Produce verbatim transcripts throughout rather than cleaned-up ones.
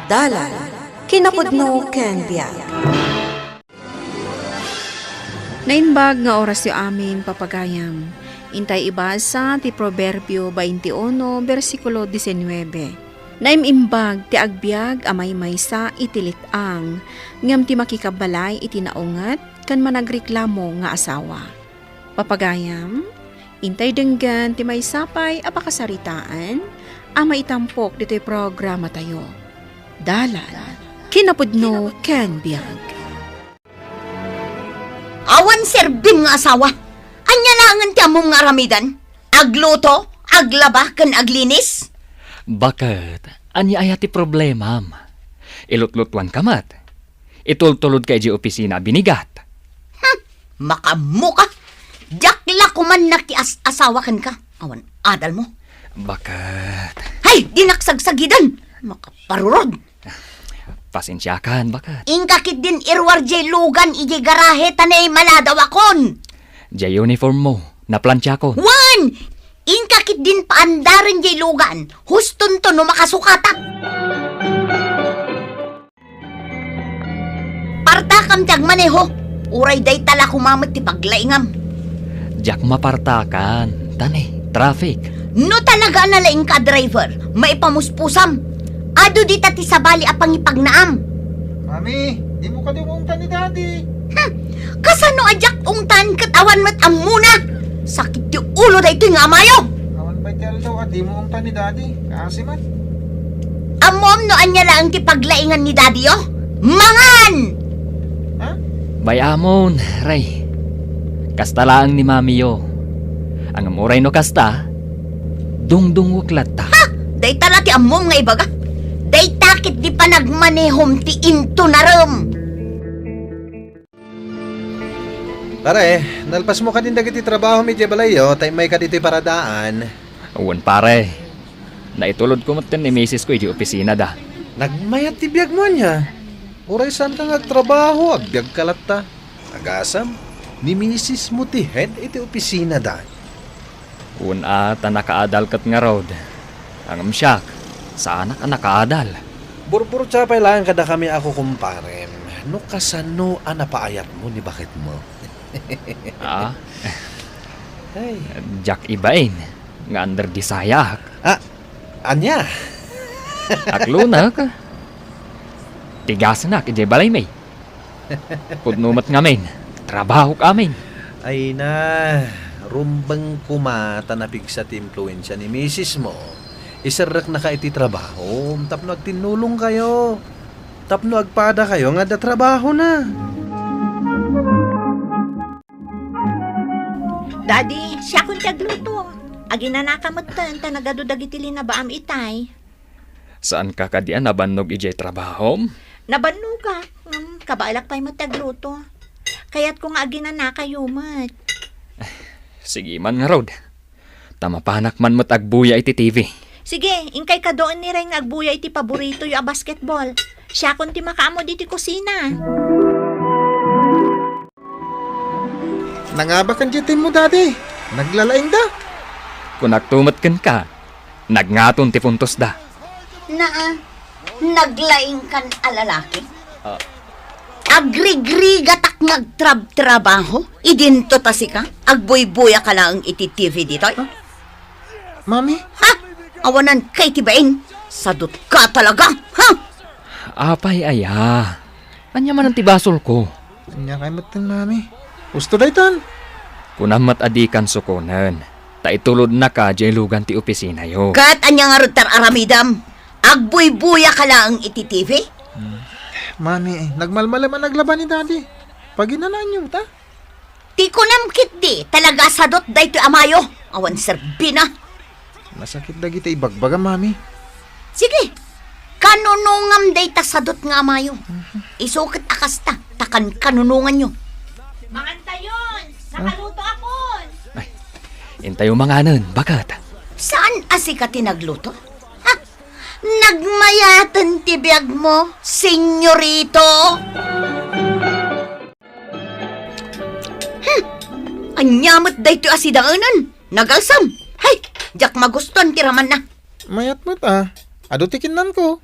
Dalan, kinapudno ken biag. Naimbag nga orasyo amin, papagayam. Intay ibasa ti Proverbio twenty-one, bersikulo diecinueve. Naim-imbag ti agbiag a maymaysa iti lit-ang, ngem ti makikabbalay iti naunget ken managreklamo nga asawa. Papagayam, intay denggen ti maysa pay a pakasaritaan a maitampok ditoy programatayo. Dalan, kinapudno ken biag. Awan serbim nga asawa. Ania laengen ti ammom nga aramiden? Agluto, aglaba, ken aglinis? Baket, ania aya ti problemam? Ilutlutuanka met. Itultulodka idiay opisina a binigat. Hmm, makaammoka. Diak la koman nakias-asawa kenka. Awan adalmo. Baket. Hay, dinak sagsagiden. Makaparurod. Pasensiakan, baket. Inka ketdin iruar diay lugan idiay garahe ta naimaladawakon. Diay uniformmo, naplantiakon. Wen! Inka ketdin paandaren diay lugan. Hustonto no makasukatak. Partakam ti agmaneho. Uray dayta la koma met ti paglaingam. Diak mapartakan, ta ne, traffic. No talaga a nalaingka a driver, maipamuspusam. Adu dita ti sabali a pangipagnaam. Mami, dimo kadi ungtan ni Daddy. Hmm, kasano a diak ungtan ket awan met ammona? Sakit ti ulo daytoy nga amayo. Awan pay ti aldaw a dimo ungtan ni Daddy. Kaasi met. Ammom no ania laeng ti paglaingan ni Daddy-yo? Mangan! Ha? Bay-amon, Ray. Kasta laeng ni Mamiyo. Ngem uray no kasta, dungdungwek latta. Ha? Dayta la ti ammom nga ibaga. Dayta ketdi panagmanehom ti intunarem. Pare, nalpasmo kadin dagiti trabahom idiay balayyo, ta immayka ditoy paradaan. Wen, pare. Naitulodko metten ni misisko idiay opisinada. Nagmayat ti biagmo ania? Uray saanka nga agtrabaho, agbiagka latta. Agasam, ni misismo ti head iti opisinada. Wen a, ta nakaadal ket ngarud. Ngem siak, saanak a nakaadal. Burburtia pay laeng kadakami a kukumparem, no kasano a napaayatmo ni baketmo. Ah? Ay. Diak ibain nga under the sayaak. Ah, ania? Aglunak. Tigasenak idiay balaymi. Pudno met ngamin, trabahok amin. Ay na, rumbeng koma ta napigsa ti impluensia ni misismo. Iserreknaka iti trabahom tapno agtinnulongkayo. Tapno agpadakayo nga adda trabahona. Daddy, siakon ti agluto. Aginanaka metten ta nagadu dagiti linabaam itay. Saanka kadi a nabannog idiay trabahom? Nabannogak. Hmm, kabaelak pay met ti agluto. Kayatko nga aginanakayo met. Sige man ngarud. Ta mapanak man met agbuya iti T V. Sige, inkay kaduaen ni Ray nga agbuya iti paboritoyo a basketball. Siakon ti makaammo ditoy kusina. Nangabakan diay teammo, Daddy. Naglalaingda. Kunakto met kenka, nagngaton ti puntosda. Naa, naglaingkan a lalaki? Ah. Agrigrigatak nga agtrab-trabaho? Idinto ta sika, agbuybuya ka laeng iti T V ditoy? Huh? Mami? Ha? Awanan kay ti bain? Sadot ka talaga, ha? Apay aya? Ania manen ti basolko? Ania kay metten, Mami? Husto daytan. Kunam met a dikan sukonen, ta itulodnaka diay lugan ti opisinayo. Ket ania ngarud ti ar-aramidem? Agbuybuya ka laeng iti T V? Hmm. Mami, nagmalmalem a naglaba ni Daddy. Paginanaanyo ta? Ti kunam ketdi, talaga sadot daytoy amayo. Awan serbina. Masakit dagiti ibagbaga, Mami. Sige, kanunongam dayta sadot nga amayo. Mhm. Isu ket a kasta, ta kankanunonganyo. Mangantayon, nakaluto akon. Ay, intayo manganen, baket. Saan a sika ti nagluto? Ha? Nagmayaten ti biagmo, senyorito? Hmm. Ania met daytoy a sidaenan? Nagalsam. Hay, diak magustuan ti ramanna. Mayat met, ah. Adu ti kinnanko.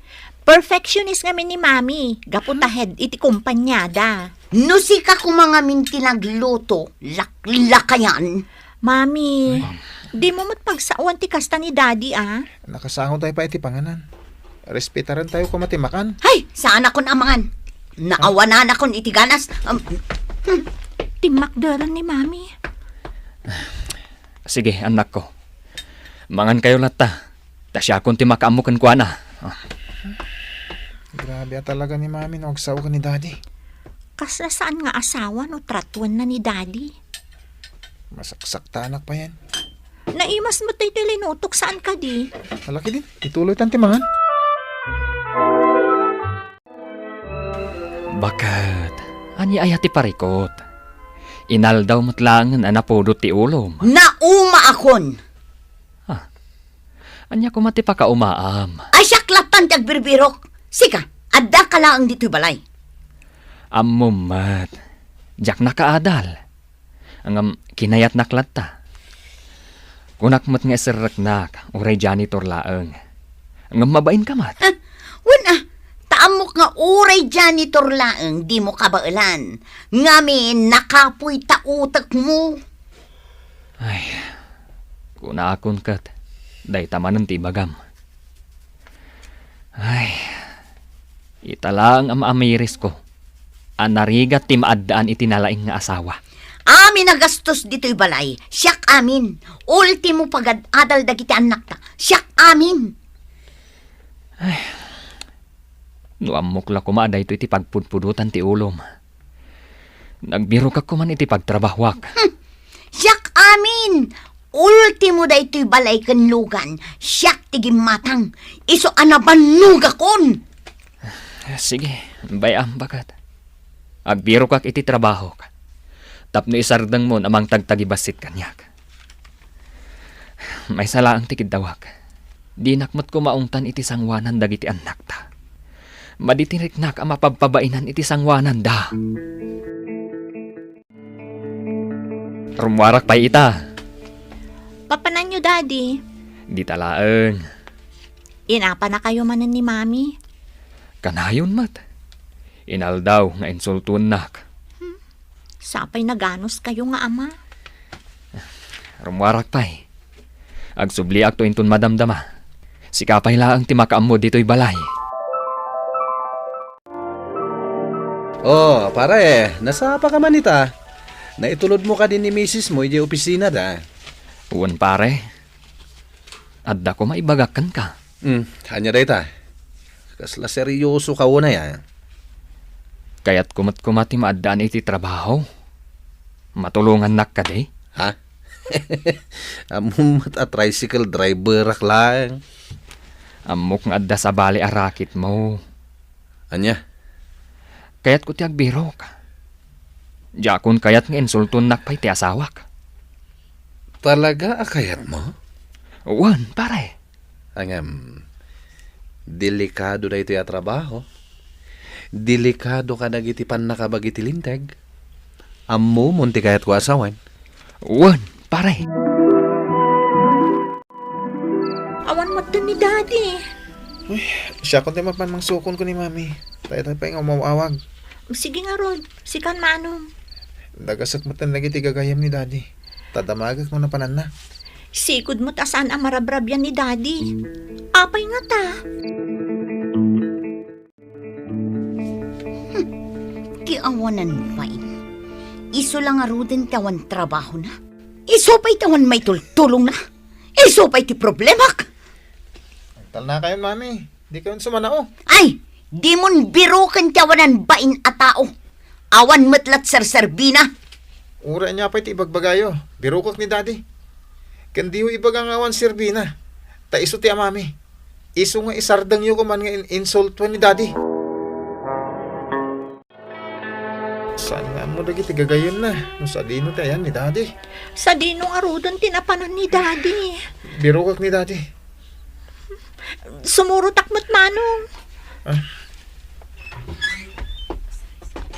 Perfectionist ngamin ni Mami, gapu ta head iti kompaniada. No sika koma ngamin ti nagluto, laklakayan. Mami, dimo met pagsaoan ti kasta ni Daddy, a? Nakasangotayo pay iti panganan. Respetarentayo koma ti makan. Hay, saanakon a mangan. Naawananakon iti ganas. Um, hmm. Timmakderen ni Mami. Sige, annakko. Mangankayo latta. Ta siakon ti makaammo kenkuana. Ah. Grabe a talaga ni Mami no agsao ken ni Daddy. Kasla saan nga asawa no tratuenna ni Daddy. Masaksaktanak payen. Naimas met daytoy linutok, saan kadi? Hala ketdin, ituloytan ti mangan. Baket, ania aya ti parikut? Inaldaw met laengen a napudot ti ulom. Naumaakon! Ah, ania koma ti pakaumaam? Ay, siak lattan ti agbirbirok. Sika, addaka laeng ditoy balay. Ammom met, diak nakaadal. Ngem kinayatnak latta. Kunak met nga iserreknak, uray janitor laeng. Ngem mabainka met. Ha? Wen a, ta ammok nga uray janitor laeng dimo kabaelan. Ngamin, nakapoy ta utekmo. Ay, kunakon ket, dayta manen ti ibagam. Ay, ita laeng a maamirisko a narigat ti maaddaan iti nalaing nga asawa. Amin a gastos ditoy balay, siak amin. Ultimo pagad-adal dagiti annakta, siak amin. Ay, no ammok la koma a daytoy ti pagpudpudotan ti ulom. Nagbirokak koman iti pagtrabahoak. Hmm. Siak amin! Ultimo daytoy balay ken lugan, siak ti gimmatang. Isu a nabannogakon! Sige, bay-am, baket. Agbirokak iti trabahok. Tapno isardengmon a mangtagtagibassit kaniak. Maysa laeng ti kiddawak. Dinak met koma ungtan iti sangoanan dagiti annakta. Madi ti riknak a mapabpabainan iti sangoananda. Rummuarak pay ita. Papananyo, Daddy? Dita laeng. Inapanakayo manen ni Mami? Kanayon met. Inaldaw nga insultuennak. Hmm. Sapay naganuskayo nga ama. Rummuarak pay. Agsubliakto inton madamdama. Sika pay laeng ti makaammo ditoy balay. Oh, pare, nasapaka man ita. Naitulodmo kadi ni misismo idiay opisinada? Wen, pare. Adda koma ibagak kenka. Hmm, ania dayta? Kasla seriosoka unay, a? Kayatko met koma ti maaddaan iti trabaho. Matulongannak kadi? Ha? Ammom met a tricycle driverak laeng. Ammok nga adda sabali a racketmo. Ania? Kayatko ti agbirok. Diakon kayat nga insultoennak pay ti asawak. Talaga a kayatmo? Wen, pare. Ngem, delikado daytoy a trabaho. Delikado kadagiti pannakabagi ti Linteg. Ammomon ti kayatko a sawen. Wen, pare. Awan metten ni Daddy. Uy, siakon ti mapan mangsukon ken ni Mami. Dayta pay nga umaw-awag. Sige ngarud, sikan, Manong. Nagasek metten dagiti gagayyem ni Daddy. Ta damagek no napananna. Sigud met a saan a marabrabian ni Daddy. Apay ngata? Hmm, ti awanan bain. Isu la ngaruden ti awan trabahona. Isu pay ti awan maitultulongna. Isu pay ti problemak. Agtalnakayon, Mami. Dikayon sumanao. Ay, dimon biroken ti awanan bain a tao. Awan met lat serserbina. Uray ania pay ti ibagbagayo, birokek ni Daddy. Ken diyo ibaga nga awan serbina. Ta isu ti amami. Isu nga isardengyo koman nga in-, insultoen ni Daddy. Saan nga ammo dagiti gagayyemna no sadino ti ayan ni Daddy? Sadino ngaruden ti napanan ni Daddy? Birokek ni Daddy. Sumurotak met, Manong. Ah.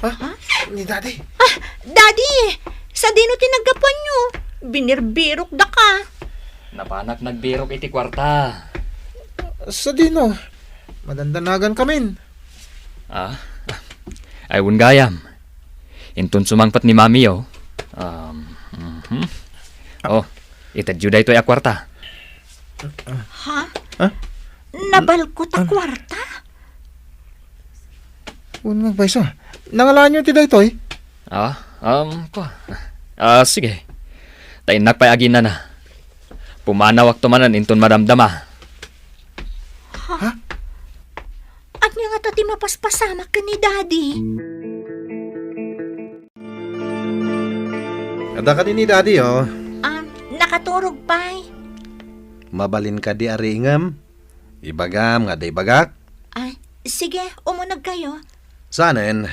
Ah, ni Daddy. Ah, Daddy! Sadino ti naggapuanyo? Binirbirok daka. Napanak nagbirok iti kuarta. Sadino? Madandanagankamin. Ah, ay, wen gayam. Inton sumangpet ni Mami, oh. Um, mhm. Oh, itedyo daytoy a kuarta. Ha? Ha? Nabalko ta kuarta? Wen nga agpayso. Nangalaanyo ti daytoy? Ah, um, kua. Ah, sige. Ta innak pay aginana. Pumanawakto manen inton madamdama. Ha? Ha? Ania ngata ti mapaspasamak ken ni Daddy? Adda kadi ni Daddy, oh. Ah, nakaturog pay. Mabalin kadi a riingem? Ibagam nga adda ibagak? Ay, sige, umunegkayo. Saanen,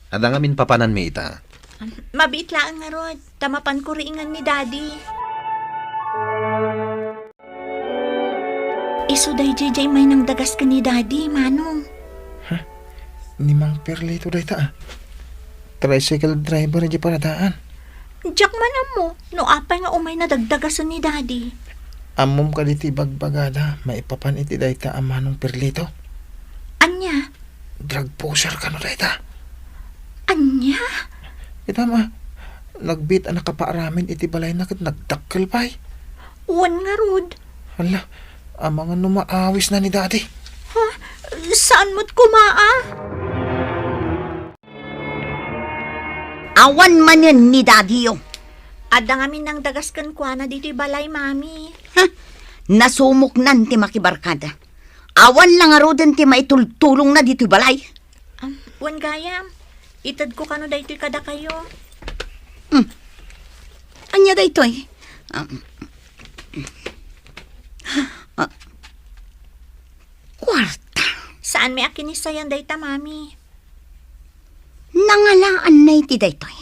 adda ngamin papananmi ita. Am, mabiit laeng ngarud, ta mapanko riingen ni Daddy. Isu daydiay diay immay nangdagas ken ni Daddy, Manong. Huh? Ni Mang Perlito dayta, ah. Tricycle driver diay paradaan. Diak man ammo no apay nga umay nadagdagasen ni Daddy. Ammom kadi ti ibagbagada maipapan iti dayta a Manong Perlito? Ania? Drug pusher kano dayta? Ania? Itam a, nagbiit a nakapaaramid iti balayna ket nagdakkel pay. Wen ngarud. Hala, amangan no maawisna ni Daddy. Ha? Saan met koma, a? Awan manen ni Daddy-yo. Adda ngamin nangdagas kenkuana ditoy balay, Mami. Ha? Nasumoknan ti makibarkada. Awan la ngaruden ti maitultulongna ditoy balay. Am, wen gayam, itedko kano daytoy kadakayo. Hmm. Ania daytoy? Um, ah, kuarta. Saanmi a kinisayan dayta, Mami. Nangalaanna iti daytoy?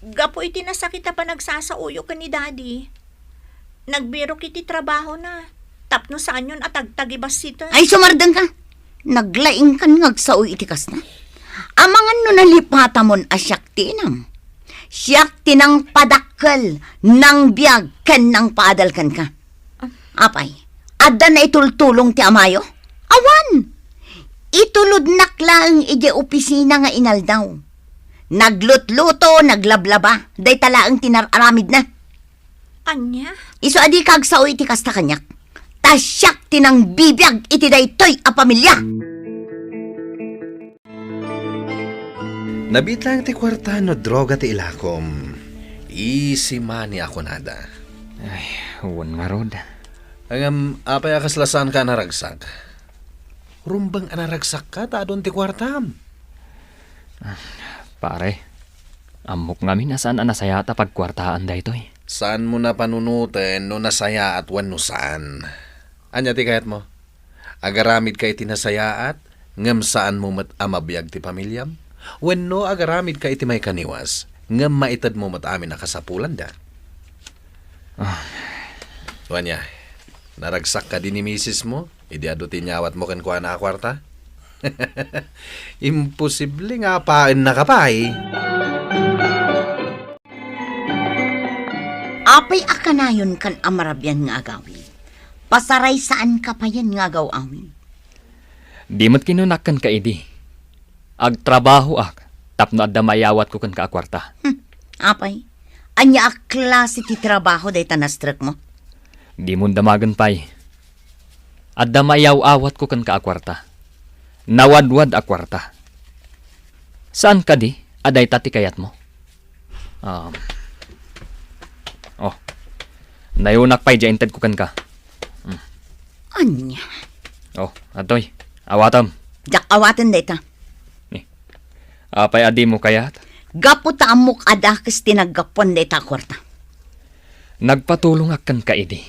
Gapu iti nasakit a panagsasaoyo ken ni Daddy. Nagbirok iti trabahona tapno saanyon a tagtagibassiten. Ay, sumardengka! Naglaingkan nga agsao iti kasta. Amangan no nalipatamon a siak ti inam. Siak ti nangpadakkel, nangbiag, ken nangpaadal kenka. Apay, adda naitultulong ti amayo? Awan! Itulodnak laeng idiay opisina nga inaldaw. Naglutluto, naglablaba, dayta laeng ti nar-aramidna. Ania? Isu a dika agsao iti kasta kaniak. Ta siak ti nangbibiag iti daytoy a pamilia. Nabiit laeng ti kuarta no droga ti ilakom. Easy money a kunada. Ay, wen ngarud. Ngem, apay a kasla saanka a naragsak? Rumbeng a naragsakka ta adun ti kuartam. Pare, ammok ngamin a saan a nasayaat a pagkuartaan daytoy. Saanmo napanunoten no nasayaat wenno saan. Ania ti kayatmo? Agaramidka iti nasayaat, ngem saanmo met a mabiag ti pamiliam? Wenno agaramidka iti maikaniwas, ngem maitedmo met amin a kasapulanda? Ah. Wen aya, naragsak kadi ni misismo idi adu ti inyawatmo kenkuana a kuarta? Imposible nga apaennaka pay. Apay a kanayonkan a marabian nga agawid? Pasaraysaanka payen nga agaw-awid. Di met kinunak kenka idi, agtrabahoak tapno adda maiyawatko kenka a kuarta. Hmm, apay, ania a klase ti trabaho dayta nastrekmo? Dimon damagen pay. Adda maiyaw-awatko kenka a kuarta. Nawadwad a kuarta. Saan kadi a dayta ti kayatmo? Um, oh, nayunak pay diay intedko kenka. Hmm. Ania? Oh, adtoy. Awatem. Diak awaten dayta. Ni, apay a dimo kayat? Gapu ta ammok a dakes ti naggapuan dayta a kuarta. Nagpatulongak kenka idi.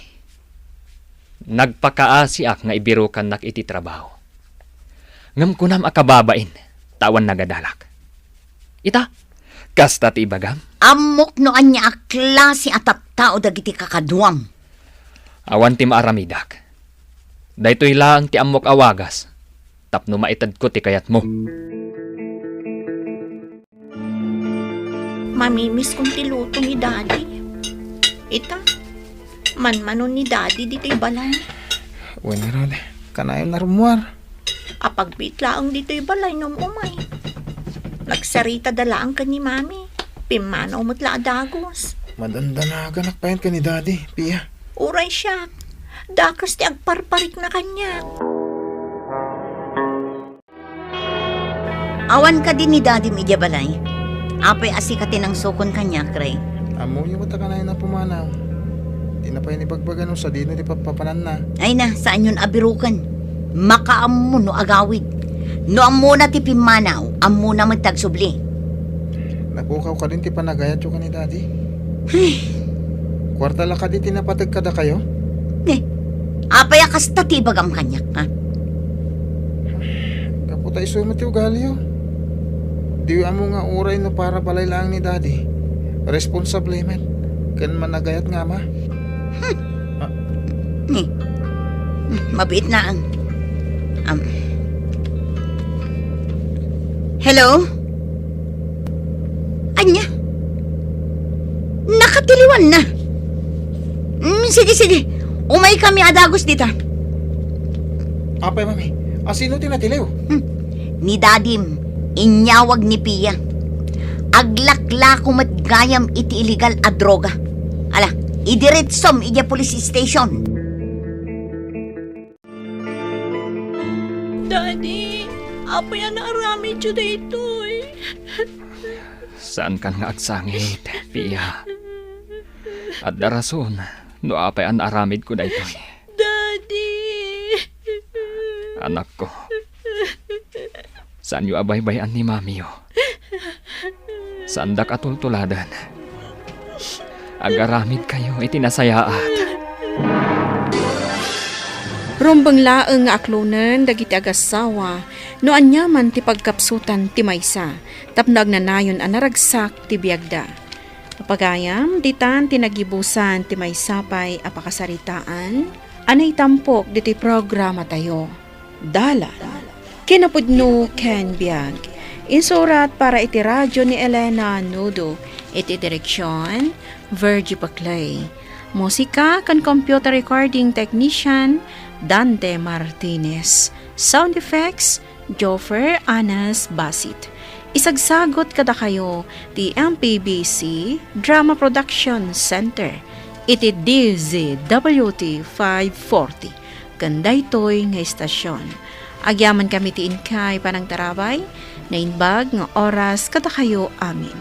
Nagpakaasiak nga ibirukannak iti trabaho. Ngem kunam a kababain, ta awan nagadalak. Ita, kasta ti ibagam. Ammok no ania a klase a tattao dagiti kakaduam. Awan ti maaramidak. Daytoy laeng ti ammok a wagas tapno maitedko ti kayatmo. Mamimiskon ti luto ni Daddy. Ita, manmanon ni Daddy ditoy balay. Wen, ngarud. Kanayon a rummuar. Apagbiit laeng ditoy balay ngem umay. Nagsaritada laeng ken ni Mami. Pimmanaw met la a dagus. Madandanaganak payen ken ni Daddy, Pia. Uray siak. Dakes ti agparparikna kaniak. Awan kadi ni Dadim idiay balay? Apay a sika ti nangsukon kaniak, Ray? Ammoyo met a kanayon a pumanaw. Dina payen ibagbaga no sadino ti pappapananna. Ay na, saanyon a biruken. Makaammo no agawid. No ammona ti pimmanaw, ammona met ti agsubli. Napukaw kadin ti panagayatyo ken ni Daddy. Ay. Kuarta la kadi ti napateg kadakayo? Ne, apay a kasta ti ibagam kaniak, ha? Gapu ta isu met ti ugalio. Diyo ammo nga uray no para balay laeng ni Daddy, responsable met ken managayat nga ama. Hmm. Ah. Ni. Hmm, mabiit laeng. Um. Hello? Ania? Nakatiliwanna? Mm, sige, sige. Umaykami a dagus dita. Apay, Mami, a sino ti natiliw? Hmm. Ni Dadim, inyawag ni Pia. Aglaklako met gayam iti illegal a droga. Ala, idiretsom idiay police station. Daddy, apay a naaramidyo daytoy? Saankan nga agsangit, Pia. Adda rason no apay a naaramidko daytoy. Daddy! Anakko, saanyo a baybay-an ni mamiyo. Saandak a tultuladen. Agaramidkayo iti nasayaat. Rumbeng laeng nga aklonen dagiti agassawa no aniaman ti pagkapsutan ti maysa tapno agnanayon a naragsak ti biagda. Pagayam, ditan ti nagibusan ti maysa pay a pakasaritaan a naitampok ditoy programatayo. Dalan, kinapudno ken biag. Insurat para iti radio ni Elena Nudo. Iti direksion, Virgie Paclay. Musika ken computer recording technician, Dante Martinez. Sound effects, Joffer Anas Basit. Isagsagut kadakayo ti M P B C Drama Production Center iti D Z W T five forty. Ken daytoy nga istasyon, agyamankami ti inkay panangtarabay, naimbag nga oras kadakayo amin.